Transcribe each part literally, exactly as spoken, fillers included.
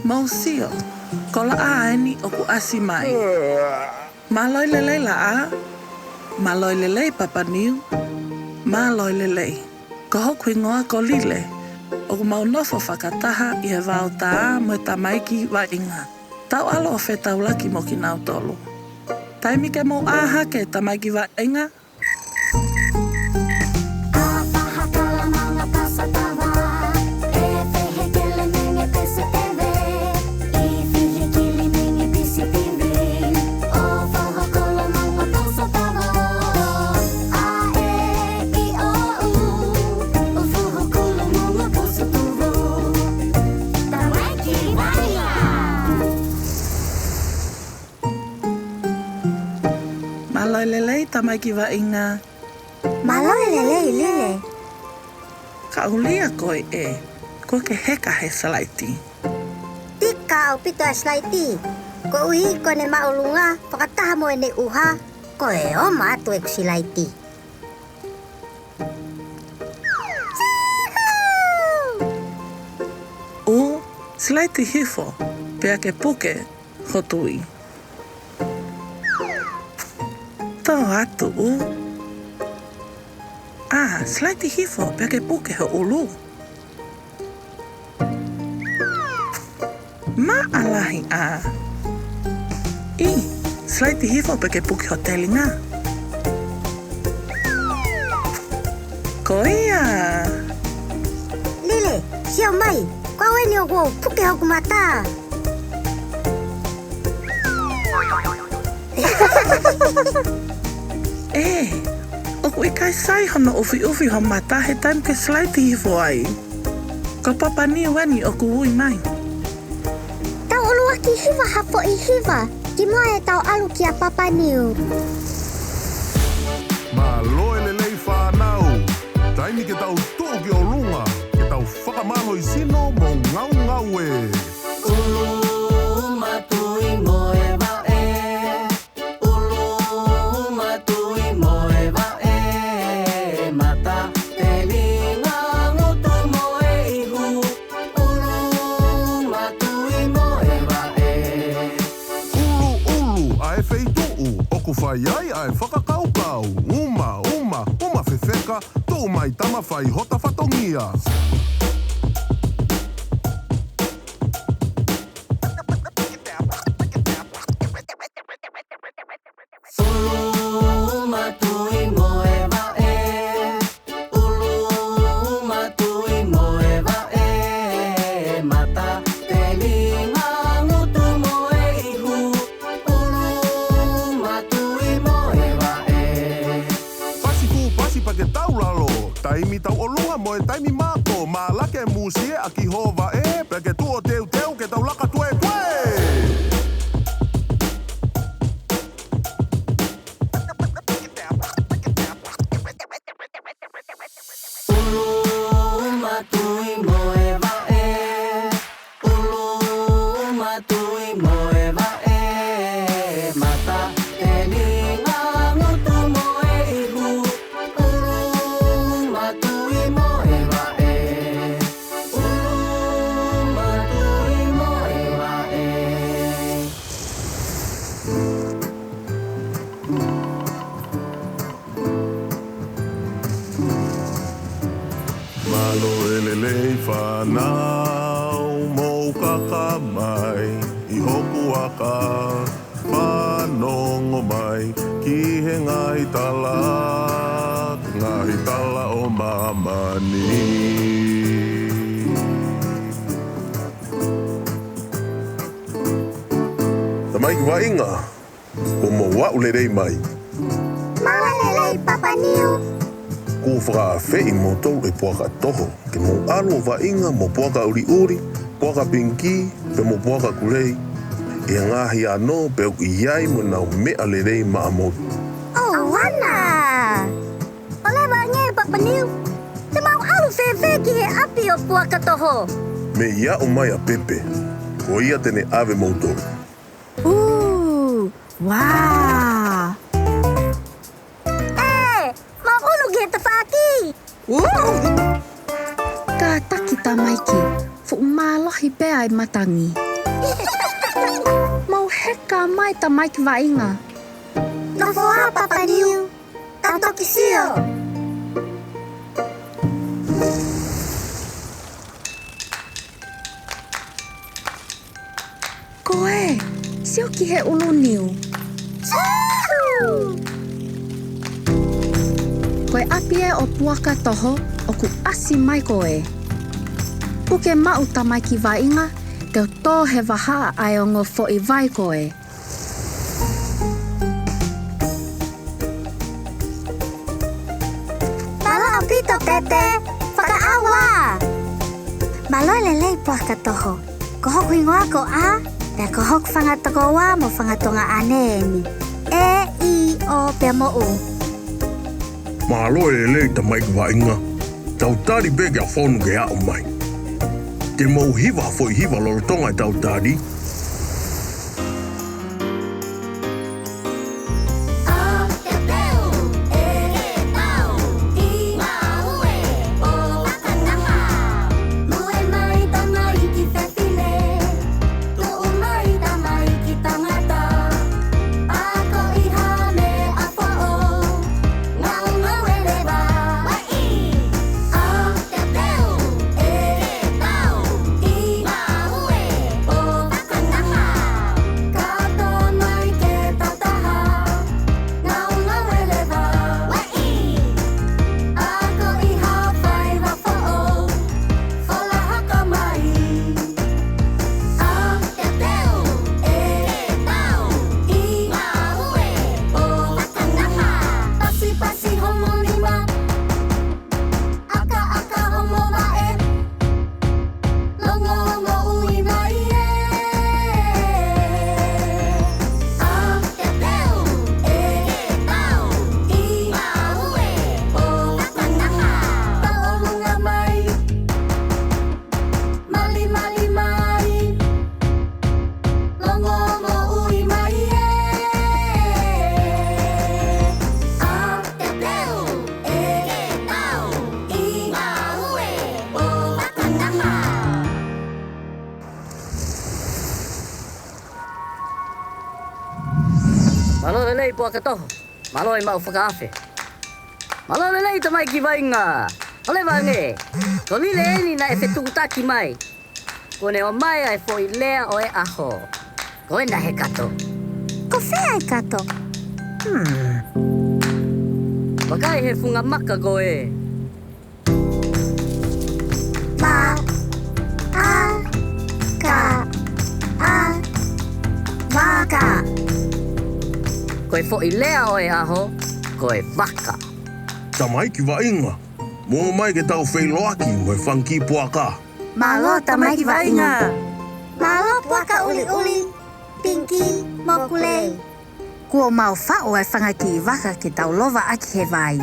Mou sio, ko Laʻā eni ʻoku ʻasi mai. Mālō e lelei Laʻā. Mālō e lelei Papaniu. Mālō e lelei. Ko hoku hingoa ko Lile. ʻOku mau nofo fakataha ʻi he vaotā mo e tamaiki vaʻinga. Tau ʻalu ʻo fetaulaki mo kinautolu. Taimi ke mou ʻā hake tamaiki vaʻinga. ʻA faha kala manga pasa tava, e fehe kele menge pese teve, i fihi kili menge pisi tivi, ʻo faha kala manga pasa tava, a e i o u, ʻo fuhu kulu manga pusu tuvu, tamaiki vaʻinga. Mālō e lelei tamaiki vaʻinga. Mālō e lelei Lile. Ka ʻulia koe ē, kuo ke heka he silaiti. Tika ʻaupito e silaiti. Koeʻuhi ko ʻene māʻolunga fakataha mo ʻene ʻuha, ko e oma atu ʻeku silaiti. ʻU, silaiti hifo, pea ke puke ho tui. Tō atu ʻU. A, silaiti hifo pea ke puke ho ʻulu. Maʻalahi A. I, silaiti hifo pea ke puke ho telinga. Ko ia. Lile, sio mai, ko au eni ʻoku ou puke hoku mata. Ē, ʻoku ʻikai sai hono ʻufiʻufi ho mata he taimi ke silaiti hifo ai. Ko Papaniu eni ʻoku ui mai. Tau ʻuluaki hiva ha foʻi hiva, kimuʻa ʻetau ʻalu kia Papaniu. Mālō e lelei fānau. Taimi ke tau tuʻu ki ʻolunga, ke tau fakamālohisino mo ngaungaue. ʻUlu, uma, tui mo e vaʻe. ʻUlu, uma, tui mo e vaʻe. Mata, telinga, ngutu mo e ihu. ʻUlu, uma, tui mo e vaʻe. ʻUlu, ʻulu, ʻa e feituʻu ʻoku fai ai ʻa e fakakaukau. Uma, uma, uma fefeka, tuʻu mai tama fai hota fatongia. ʻUlu, uma, tui mo e vaʻe. ʻUlu, uma, tui mo e vaʻe. Mata, telinga, ngutu mo e ihu. ʻUlu, uma, tui mo e vaʻe. Pasi fuʻu pasi pea ke tau lalo. Taimi tau ʻolunga mo e taimi mako. Mālake musie ʻaki ho vaʻe. Pea ke tuʻu ʻo teuteu ke tau laka tuetue. ʻUlu, uma, tui mo e vaʻe. ʻUlu, uma, tui mo e vaʻe. Mata, telinga, ngutu mo e ihu. ʻUlu, uma, tui mo e vaʻe. ʻUlu, uma, tui mo e vaʻe. Mālō e lelei fānau, mou kaka mai ʻi hoku ʻaka, fanongo mai ki he ngaahi tala, ngaahi tala ʻo māmani. Tamaiki vaʻinga, kuo mou aʻu lelei mai. Mālō e lelei Papaniu. Kuo fakaafeʻi moutolu ʻe Puaka Toho ke mou ʻalu ʻo vaʻinga mo Puaka ʻUliʻuli, Puaka Pingikī, pea mo Puaka Kulei, ʻi he ngaahi ano pea ʻoku ʻi ai mo ʻenau meʻa lelei maʻamoutolu. ʻOu ʻana! ʻOleva ange Papaniu, te mau ʻalu fēfē ki he ʻapi ʻo Puaka Toho? Mei aʻu mai ʻa Pepe, ko ia te ne ʻave moutolu. Ū, uā. Ē, mau ʻunu ki he tafaʻaki. Ū. Kātaki tamaiki. Fuʻu mālohi pē ʻa e matangi. Mou heka mai tamaiki vaʻinga. Nofo ā Papa Niu, tau toki sio. Ko ē, sio ki he ʻulu niu. Ko e ʻapi ē ʻo Puaka Toho, ʻoku ʻasi mai ko ē. Puke maʻu tamaiki vaʻinga, ke u tō he vahaʻa ʻa e ongo foʻi vai ko ē. Mālō ʻaupito Pepe, fakaʻauha. Mālō e lelei Puaka Toho. Ko hoku hingoa ko ʻĀ, pea ko hoku fanga tokoua mo fanga tuongaʻane eni. E, I, O pea mo U. Mālō e lelei tamaiki vaʻinga. Tau tali pē kia Fonu ke aʻu mai. Te mou hiva ha foʻi hiva lolotonga ʻetau tali. Mālō e lelei Puaka Toho. Mālō e maʻu fakaafe. Mālō e lelei tamaiki vaʻinga. ʻOleva ange. Ko Lile eni naʻe fetuʻutaki mai. Kuo ne ʻomai ʻa e foʻi lea ʻo e ʻaho. Ko ena he kato. Ko fē ʻa e kato? Hmm. Vakai he funga maka ko ē. Va, a, ka, a, vaka. Ko e foʻi lea ʻo e ʻaho, ko e vaka. Tamaiki vaʻinga, mou ō mai ke tau feʻiloaki mo e fanga kiʻi puaka. Mālō tamaiki vaʻinga. Mālō Puaka ʻUliʻuli, Pinki mo Kulei. Kuo mau faʻu ʻa e fanga kiʻi vaka ke tau lova ʻaki he vai.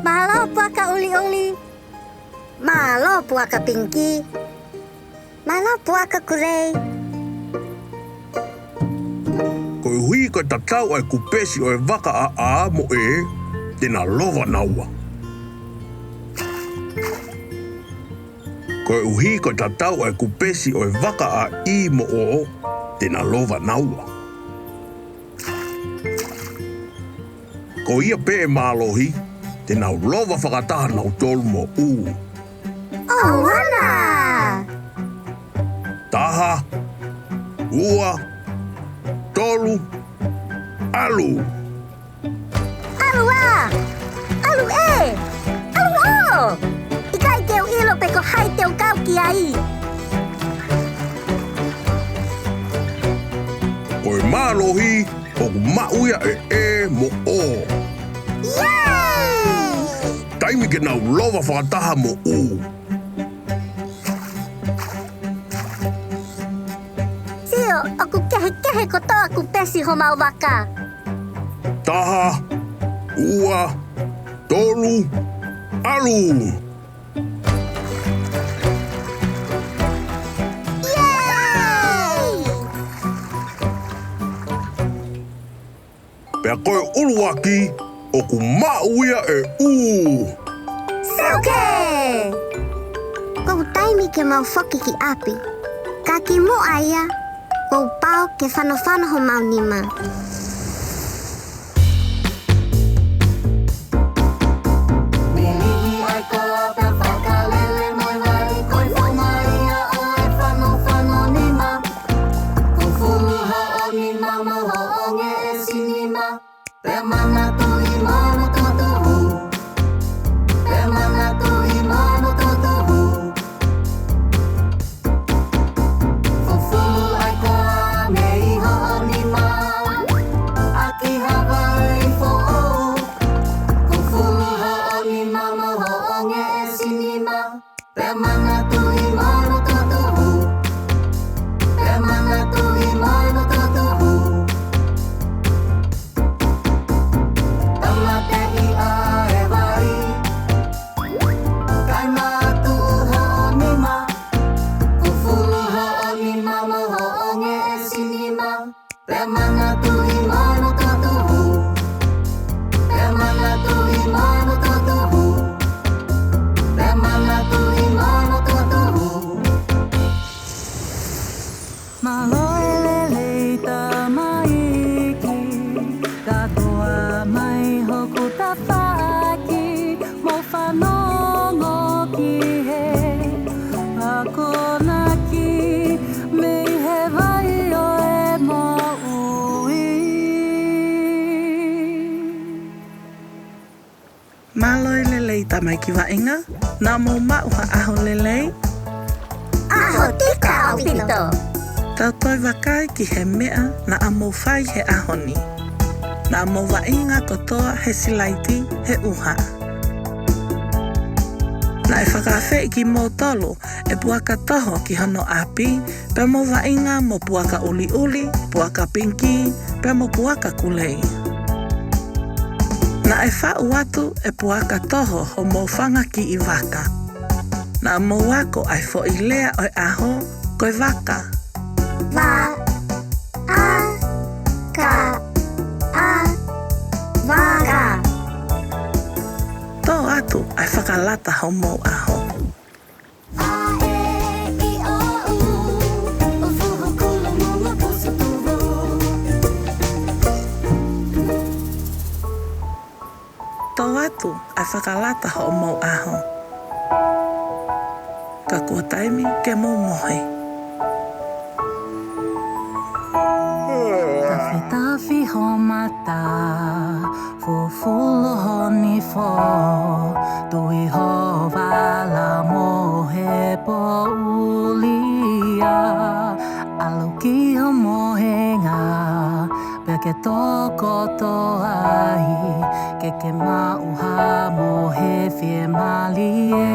Mālō Puaka ʻUliʻuli. Mālō Puaka Pinki. Mālō Puaka Kulei. Koeʻuhi ko e tatau ʻa e kupesi ʻo e vaka ʻa A mo E, te na lova naua. Koeʻuhi ko e tatau ʻa e kupesi ʻo e vaka ʻa I mo O, te na lova naua. Ko ia pē ʻe mālohi, te nau lova fakataha nautolu mo U. ʻOuana! Taha, ua, tolu, ʻalu! ʻAlu ā! ʻAlu ē! ʻAlu ʻo! ʻIkai ke u ʻilo pe ko hai te u kau ki ai. Ko e mālohi, ʻoku maʻu ia ʻe E mo O. Iei! Taimi ke nau lova fakataha mo U. Sio, ʻoku kehekehe kotoa kupesi homau vaka. Taha, ua, tolu, ʻalu! Iei! Pea ko e ʻuluaki, ʻoku maʻu ia ʻe U. Seuke! Ko e taimi Taimi ke mau foki ki ʻapi. Ka kimuʻa ia, kuo pau ke fanofano homau nima. Milihi ai koa pea fakalele mo e vai, ko e founga ia ʻo e fanofano nima. Kufulu hoʻo nima mo hoʻo ngeʻesi nima. Pea manatuʻi mo e mototuhu. Pea manatuʻi mo e mototuhu. Fufulu ai koa mei hoʻo nima ʻaki ha vai foʻou. Kufulu hoʻo nima mo hoʻo ngeʻesi nima. Pea manatuʻi mo e mototuhu. Pea manatuʻi mo e mototuhu. Tāmateʻi ʻa e vai. Kae matuʻu hoʻo nima. Kufulu hoʻo nima mo hoʻo ngeʻesi nima. Pea manatuʻi mo e mototuhu. Pea manatuʻi mo e mototuhu. Pea manatuʻi mo e mototuhu. Mālō e lelei tamaiki, kātoa mai hoku tafaʻaki, mou fanongo ki he akonaki mei he vai ʻo e moʻui. Mālō e lelei tamaiki vaʻinga, naʻa mou maʻu ha ʻaho lelei? ʻAho tika ʻaupito. Tau toe vakai ki he meʻa naʻa mou fai he ʻaho ni. Naʻa mou vaʻinga kotoa he silaiti he ʻuha. Naʻe fakaafeʻi kimoutolu ʻe Puaka Toho ki hono ʻapi, pea mou vaʻinga mo Puaka ʻUliʻuli, Puaka Pingikī, pea mo Puaka Kulei. Naʻe faʻu atu ʻe Puaka Toho homou fanga kiʻi vaka. Naʻa mou ako ʻa e foʻi lea ʻo e ʻaho, ko e vaka. Va, a, ka, a, vaka. Tō atu ʻa e fakalata homou ʻaho. A, e, i, o, u, ʻo fuhu kulu muna pusu tuvu. Tō atu ʻa e fakalata homou ʻaho. Ka kuo taimi ke mou mohe. Tafitafi ho mata, fufulu ho nifo, tui ho vala mo he poʻuli ia, ʻalu ki ho mohenga, pea ke tokoto ai, ke ke maʻu ha mohe fiemālie.